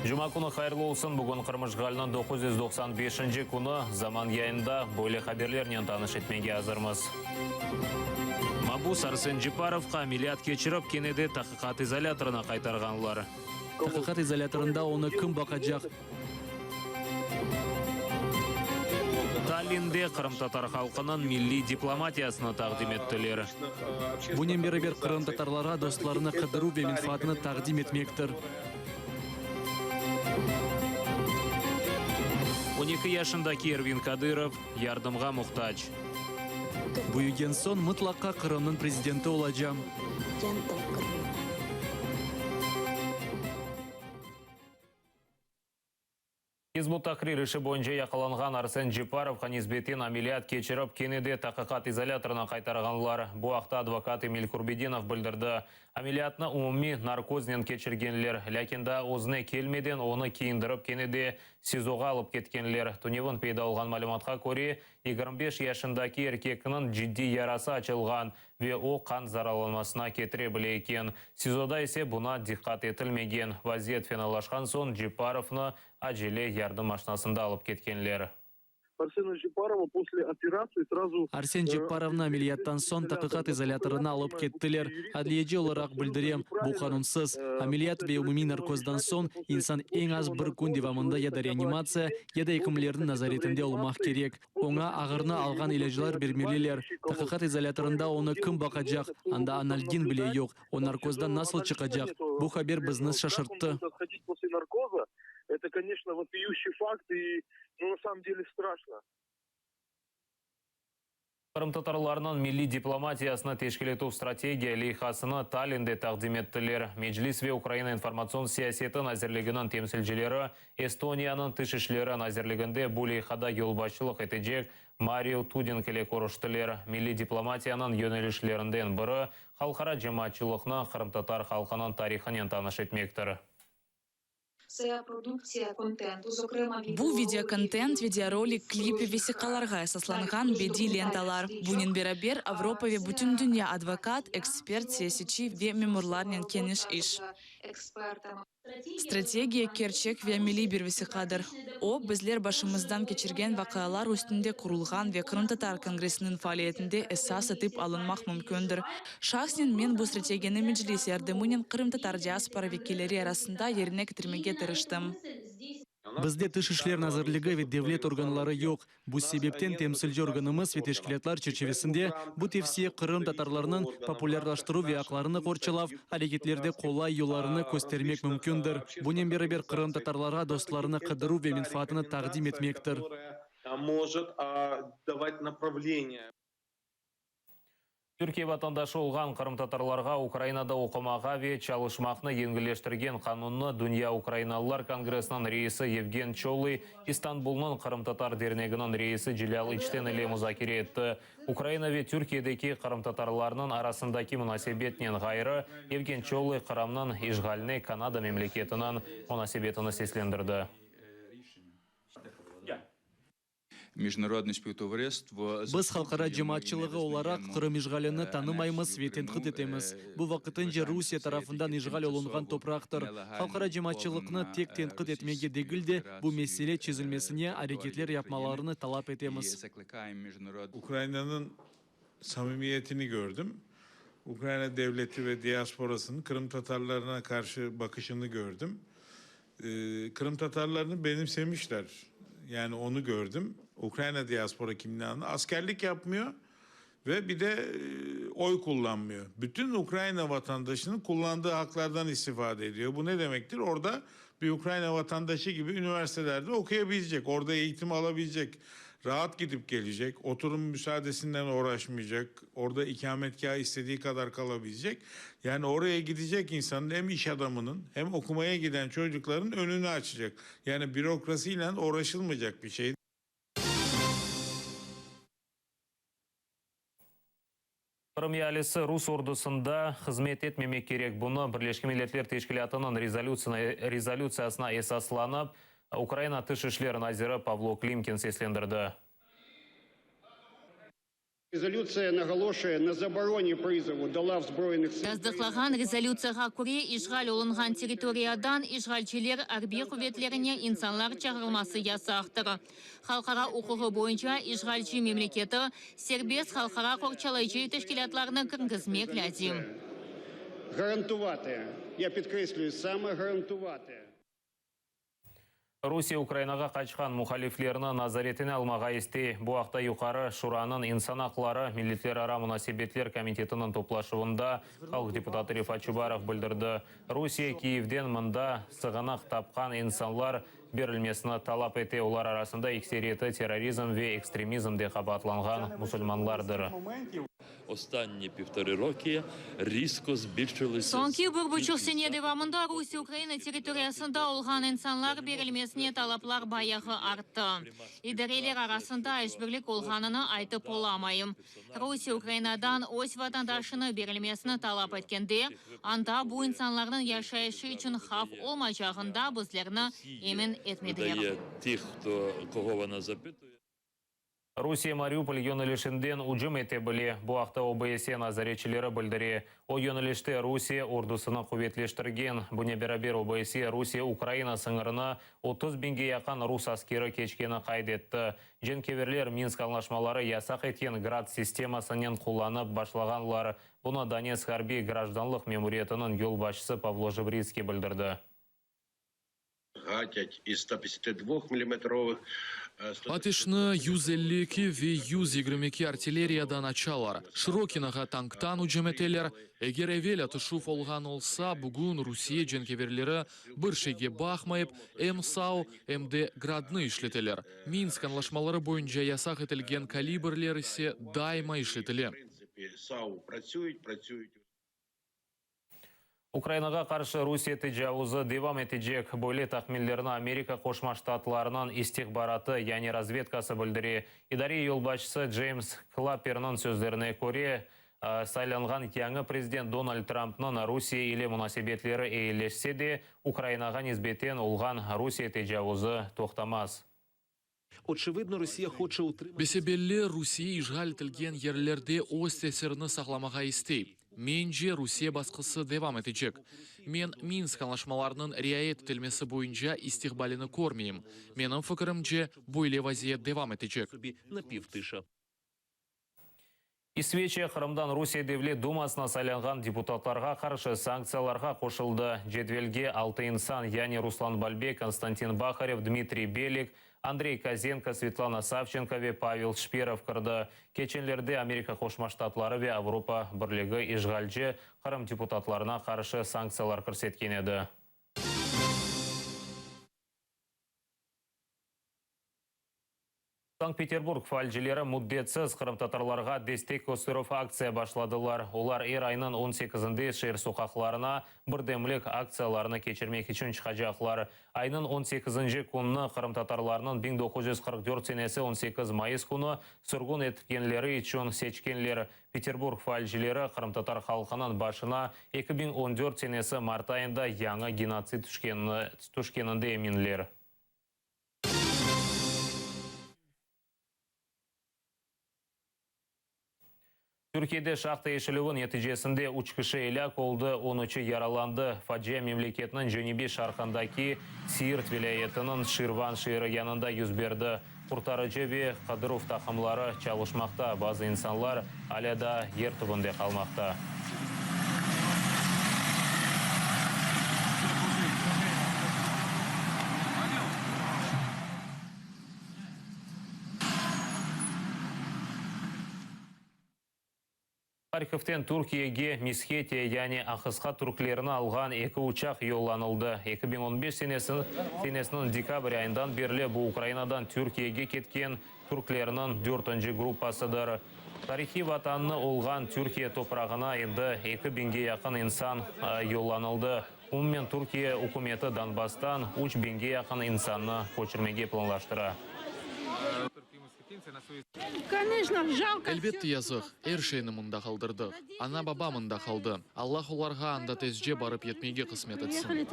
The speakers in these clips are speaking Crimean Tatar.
Cuma künü hayırlı olsun! Bugün Qırım işğaliniñ 995-nci künü. Zaman yayında böyle haberlernen tanış etmege azırmız. Mabus Arsen Ceparovqa ameliyat keçirip, kene de taqiqat izolâtorına qaytarğanlar. Taqiqat izolâtorında onı kim baqacaq? Tallinde qırımtatar halqınıñ milliy diplomatiyasını taqdim ettiler. Bunen beraber qırımtatarlarğa dostlarını qıdıruv ve menfaatını taqdim etmektir. 12 yaşındaki Ervin Kadırov yardımğa muhtac. Büyügen soñ mıtlaqa Qırımnıñ prezidenti olacam. Hizb ut-Tahrir işi boyunca yaqalanğan Arsen Ceparovğa nisbeten ameliyat keçirip, kene de taqiqat izolâtorına qaytarğanlar. Bu aqta advokat Emil Kurbedinov bildirdi. Ameliyatnı umumiy narkoznen keçirgenler, lâkin daa özüne kelmeden onı kiyindirip kene de SİZOğa alıp ketkenler. Tünevin peyda olğan malümatqa köre, 25 yaşındaki erkekniñ ciddiy yarası açılğan ve o qan zararlanmasına ketire bile eken. SİZOda ise buña diqqat etilmegen. Vaziyet fenalaşqan soñ Ceparovnı acele yardım maşinasında alıp ketkenler. Arsen Cepparovnı ameliyattan soñ taqiqat izolâtorına alıp kettiler. Adliyeci olaraq bildirem, bu qanunsız. Ameliyat ve umumiy narkozdan soñ insan eñ az bir kün devamında ya da reanimatsiya, ya da ekimlerniñ nazaretinde olmaq kerek. Oña ağırnı alğan ilâclar bermeliler. Taqiqat izolâtorında onı kim baqacaq? Anda analgin bile yoq. O narkozdan nasıl çıqacaq? Bu haber bizni şaşırttı. Qırımtatarlarnıñ milliy diplomatiyasını teşkil etüv strategiya leyhasını Tallinde taqdim ettiler. Meclis ve Ukraina informatsion siyaseti nazirliginiñ temsilcileri Estoniyanıñ Tış işleri nazirliginde bu leyhada yolbaşçılıq etecek Mario Tuding ile körüştiler. Milliy diplomatiyanıñ yönelişlerinden biri, halqara cemaatçılıqnı qırımtatar halqınıñ tarihınen tanış etmektir. Bu videokontent, videorolik, klip ve vesiqalarğa esaslanğan bediy lentalar. Bunen beraber, Avropa ve bütün dünya advokat, ekspert, siyasetçi ve memurlarnen keniş iş. Strategiya, kerçek ve ameliy bir vesiqadır. O, bizler başımızdan keçirgen vaqialar üstünde qurulğan ve Qırımtatar kongressiniñ faaliyetinde esas etip alınmaq mümkündir. Şahsen men bu strategiyanı Meclis yardımınen qırımtatar diaspora vekilleri arasında yerine ketirmege tırıştım. Bizde Tış işler nazirligi ve devlet organları yoq. Bu sebepten temsilci organımız ve teşkilâtlar çerçivesinde bu tevsiye qırımtatarlarnıñ populârlaştıruv ve aqlarını qorçalav areketlerde qolay yollarını köstermek mümkündir. Bunen beraber qırımtatarlarğa dostlarını qıdıruv ve menfaatını taqdim etmektir. Türkiye vatandaşı olğan qırımtatarlarğa Ukrainada oqumağa ve çalışmaqnı yengilleştirgen qanunnı Dünya Ukrainalılar Kongressiniñ reisi Yevgen Çolıy İstanbulnıñ qırımtatar derneginiñ reisi Celâl İçten ile muzakere etti. Ukraina ve Türkiyedeki qırımtatarlarnıñ arasındaki munasebetnen ğayrı, Yevgen Çolıy Qırımnıñ işğaline Kanada memleketiniñ munasebetini seslendirdi. Biz halqara cemaatçılığı olaraq Qırım işğalini tanımaymız ve tenqit etemiz. Bu vaqtınca Rusiye tarafından işğal olunğan topraqtır. Halqara cemaatçılıqnı tek tenqit etmege degil de, bu mesele çezilmesine areketler yapmalarını talap etemiz. Ukrainanıñ samimiyetini kördim. Ukraina devleti ve diasporasınıñ qırımtatarlarına qarşı baqışını kördim. Qırımtatarlarnı benimsemişler, yani onı kördim. Ukraina diaspora kimliğini askerlik yapmıyor ve bir de oy qullanmıyor. Bütün Ukraina vatandaşınıñ qullandığı aqlardan istifade ediyor. Bu ne demektir? Orada bir Ukraina vatandaşı kibi üniversitelerde oquyabilecek, orada eğitim alabilecek, rahat gidip gelecek, oturum müsaadesinden oğraşmaycaq, orada ikametgâh istediği qadar qalabilecek. Yani oraya gidecek insanın hem iş adamınıñ, hem oqumaya giden çocukların önünü açacaq. Yani bürokrasiyla oğraşılmaycaq bir şey. Qırım ealisi rus ordusında hızmet etmemek kerek. Bunı Birleşken Milletler Teşkilâtınıñ rezolütsiyasına esaslanıp, Ukraina Tış işler naziri Pavlo Klimkin seslendirdi. Rezolütsiya naголошує на забороні призову до лав Збройних сил Tasdıqlağan rezolütsiyağa köre, işğal olunğan territoriyadan işğalciler arbiy quvetlerine insanlar çağırılması yasaqtır. Halqara uquğı boyunca işğalci memleketi, serbest halqara qorçalayıcı teşkilâtlarnı kirgizmek lâzim. Гарантувати, я підкреслюю, саме гарантувати. Rusiye Ukrainağa qaçqan muhaliflerni nazaretine almağa istey. Bu aqta Yuqarı Şuranıñ insan aqları, milletlerara munasebetler komitetiniñ toplaşuvında halq deputatı Refat Çubarov bildirdi. Rusiye Kiyevden mında sığınaq tapqan insanlar berilmesini talap ete, olar arasında ekseriyeti terrorizm ve ekstremizmde qabaatlanğan musulmanlardır. Soñki bir buçuq sene devamında Rusiye Ukraina territoriyasında olğan insanlar berilmesine talaplar bayağı arttı. İdareler arasında işbirlik olğanını aytıp olamayım. Rusiye Ukrainadan öz vatandaşını berilmesini talap etkende, anda bu insanlarnıñ yaşayışı içün havf olmaycağında bizlerni emin etmediler. Rusiye Mariupol yönelişinden ücüm ete bile. Bu aqta OBSE nazaretçileri bildire. O yönelişte Rusiye ordusını quvetleştirgen. Bunen beraber OBSE Rusiye-Ukraina sıñırını 30 biñge yaqın rus askeri keçkeni qayd etti. Cenkeverler Minsk añlaşmaları yasaq etken Grad sistemasınen qullanıp başlağanlar. Bunı Donetsk arbiy grajdanlıq memuriyetiniñ yolbaşçısı Pavlo Jıbritskiy bildirdi. Ateşni 152 ve 122 artilleriyadan açalar, Şırokinoğa tanktan ücüm eteler. Eger evel atışuv olğan olsa, bugün Rusiye cenkeverleri bir şeyge baqmayıp, em SAU, em de Gradnı işleteler. Minsk añlaşmaları boyunca yasaq etilgen kalibrler ise daima işletile. Ukrainağa qarşı Rusiye tecavuzı devam etecek. Böyle tahminlerni Amerika Qoşma Ştatlarınıñ istihbaratı, yani razvedkası bildire. İdare yolbaşçısı Ceyms Klapperniñ sözlerine köre, saylanğan yañı prezident Donald Trampnıñ Rusiye ile munasebetleri eyileşse de, Ukrainağa nisbeten olğan Rusiye tecavuzı toqtamaz. Bese-belli, Rusiye işğal etilgen yerlerde öz tesirini saqlamağa istey. Mence, Rusiye basqısı devam etecek. Men Minsk añlaşmalarınıñ riayet etilmesi boyunca istiqbalini körmeyim. Menim fikirimce, böyle vaziyet devam etecek. İsveçiya Qırımdan Rusiye Devlet Dumasına saylanğan deputatlarğa qarşı sanktsiyalarğa qoşuldı. Cedvelge altı insan, yani Ruslan Balbek, Konstantin Baharev, Dmitriy Belik, Andrey Kozenko, Svetlana Savçenko ve Pavel Şperov kirdi. Keçenlerde Amerika Qoşma Ştatları ve Avropa Birligi işğalci Qırım deputatlarına qarşı sanktsiyalar kirsetken edi. Sankt-Peterburg faalcileri müddetsiz qırımtatarlarğa destek kösterüv aktsiya başladılar. Olar er aynıñ on sekizinde şeer soqaqlarına birdemlik aktsiyalarını keçirmek içün çıqacaqlar. Aynıñ on sekizinci künni qırımtatarlarnıñ 1944 senesi on sekiz mayıs künü sürgün etkenleri içün seçkenler. Peterburg faalcileri qırımtatar halqınıñ başına 2014 senesi mart ayında yañı genotsid tüşkeninde eminler. Türkiyede şahta eşilüvi neticesinde üç kişi elâk oldı, on üçü yaralandı. Facia memleketniñ cenübiy-şarqındaki Siirt vilâyetiniñ Şirvan şeeri yanında yüz berdi. Qurtarıcı ve qıdıruv taqımları çalışmaqta, bazı insanlar alâ daa yer tübünde qalmaqta. Harkovten Türkiyege Mishetiya, yani Ahısqa türklerini alğan eki uçaq yollanıldı. 2015 senesiniñ dekabr ayından berli bu Ukrainadan Türkiyege ketken türklerniñ dörtünci gruppasıdır. Tarihiy vatanı olğan Türkiye toprağına endi eki biñge yaqın insan yollanıldı. Umumen Türkiye ükümeti Donbasstan üç biñge yaqın insannı köçürmege planlaştıra. Elbette yazıq, er şeyni mında qaldırdıq. Ana-baba mında qaldı. Allah olarğa anda tezce barıp yetmege qısmet etsin.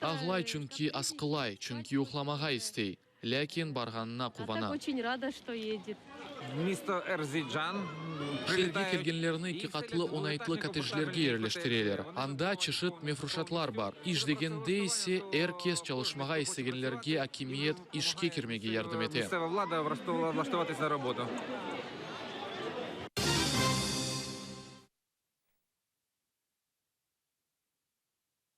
Ağlay, çünki asqılay, çünki yuqlamağa istey. Lâkin barğanına quvana. Şeerge kelgenlerni ekiqatlı oñaytlı kottejlerge yerleştireler. Anda çeşit mefruşatlar bar. İş degende ise, er kes çalışmağa istegenlerge akimiyet işke kirmege yardım ete.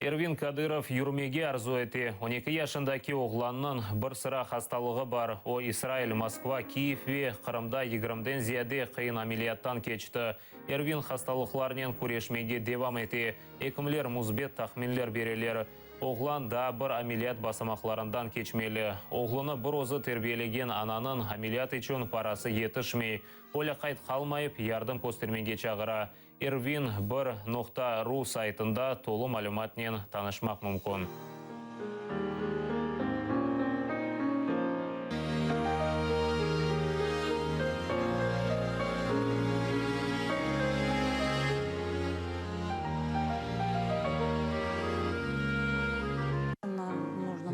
Ervin Kadırov yürmege arzu ete. On eki yaşındaki oğlannıñ bir sıra hastalığı bar. O, İsrail, Moskva, Kiyev ve Qırımda yigirmiden ziyade qıyın ameliyattan keçti. Ervin hastalıqlarnen küreşmege devam ete. Ekimler müsbet tahminler bereler. Oğlan daa bir ameliyat basamaqlarından keçmeli. Oğlunı bir özü terbiyelegen ananıñ ameliyat içün parası yetişmey. O, lâqayt qalmayıp, yardım köstermege çağıra. Ervin bir noqta ru saytında tolu malümatnen tanışmaq mümkün.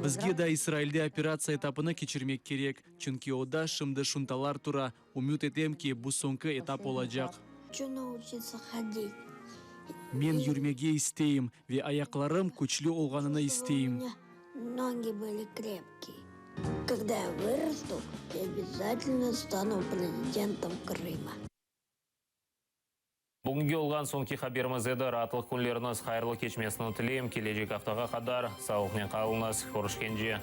Bizge da İsrailde operatsiya etapını keçirmek kerek, çünki oda şimdi şuntalar tura, Ümüt etem ki, bu soñki etap olacaq. Men yürmege isteyim ve ayaqlarım küçlü olğanını isteyim. Bugünge olğan soñki haberimiz edi. Raatlıq künleriñiz hayırlı keçmesini tileyim. Kelecek aftağa qadar sağlıqnen qalıñız. Körüşkence.